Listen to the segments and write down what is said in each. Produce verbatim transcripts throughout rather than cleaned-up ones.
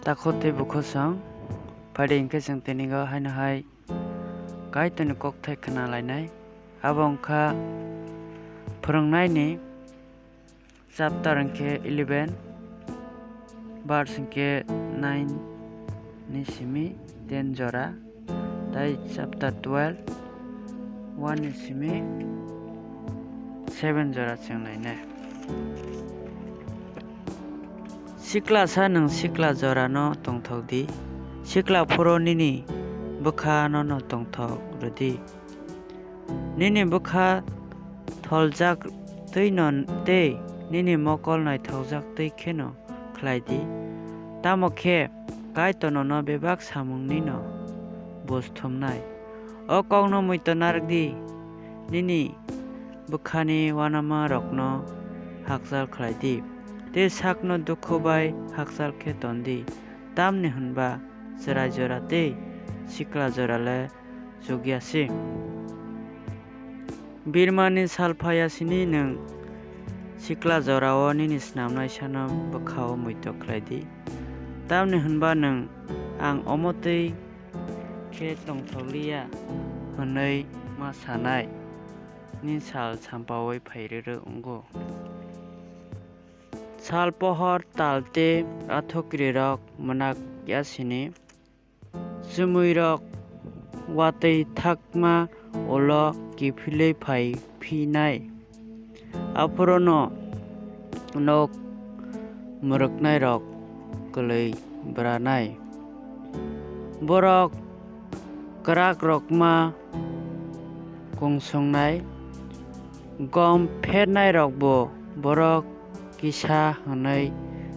Takhuk tei bukhuk song, phaidi hwnkhe chwng tini o haino hai Kaitorni kokthai khna lainai. Abo wngkha Phwrwngnaini chapter hwnkhe eleven, verse hwnkhe nine ni simi ten jora, tei chapter twelve, one ni simi seven jora chwng nainai. Sikla sa nwng sikla jorano tongthok di, sikla phuru nini bwkha nono tongthok rw di. Nini bwkha tholjak twi no tei nini mokol naithokjak twi kheno khlai di, tamo khe Kaitor nono bebak samungnino buj thumnai. O kokno muitu narwk di, nini bwkhani uanamarokno hakchal khlai di, tei sakno dukhu bai hakchal khe ton di, tamni hwn ba chwrai jora tei sikla jora le chuk ya se. Birmani sal phai ya sini nwng sikla jorao nini snamnaisano bwkhao muitu khlai di, tamni hwn ba nwng ang omo twi khe tongthok li ya hwnwi ma sanai, nini sal sampaui phai rwrwk wngo. Sal pohor tal tei athukirirok mwnak ya sini, chumuirok watwi thakma ulo kiphilwi phai phinai. Aphuru no nok mwrwknairok kwlwi bwranai. Borok kwrakrok ma kungswngnai, gom phernairokbo borok kisa hwnwi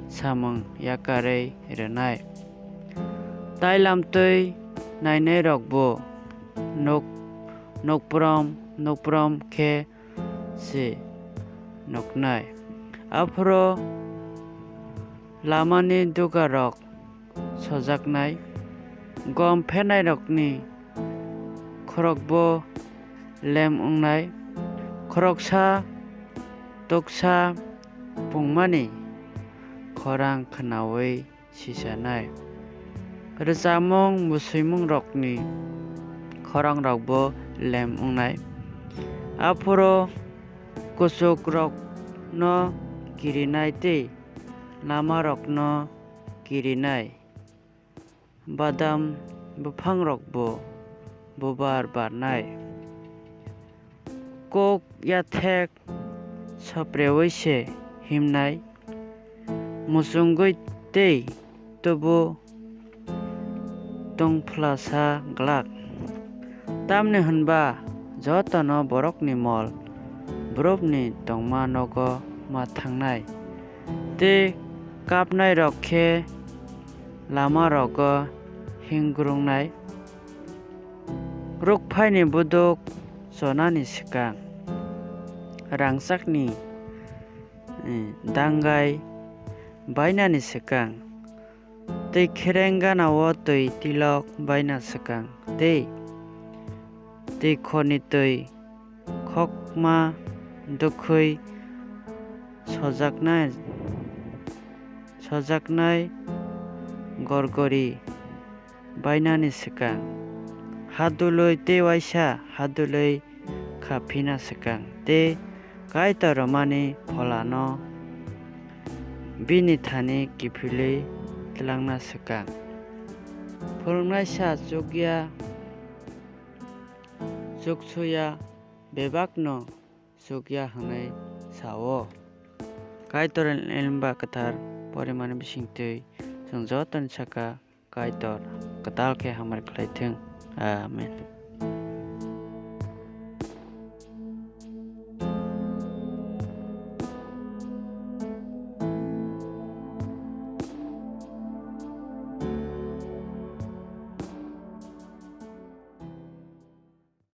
samung yakarwi rwnai. Tailam twi nainairokbo nuk-, nukprom nukprom khe se nuknai. Aphuru lamani dugarok sojaknai, gom phernairokni khorokbo lem wngnai. Khoroksa tuksa pungmani khorang khnaui sichanai. Rwchapmung, bwswimungrokni khorangrokbo lem wngnai. Aphuru kuchukrokno kirinai tei lamarokno kirinai. Badam buphangrokbo bubar barnai. Kuk yathek sopreui se himnai, muchungui tei tubu tongphlasa glak. Tamni hwnba jotono borokni mol brumni tongma nogo ma thangnai, tei kapnairok khe lamarogo hingrwngnai. Rukphaini buduk chonani swkang, rangchakni, eh, dangai bainani swkang, tei khereng ganao twi tilok baina swkang, tei twi khorni twi khokma dwkhwi sojaknai, sojaknai gorgori bainani swkang, hadulwi tei uaisa hadulwi kha phina swkang, tei Kaitor rwmani pholano bini thani kiphilwi tlangna swkang. Phwrwngnaisa chukya, chuksuya, bebakno chukya hwnwi sa-o. Kaitor elem ba kwthar porimani bisingtwi chwng jotoni saka Kaitor kwtal khe hamari khlai thung. Amen.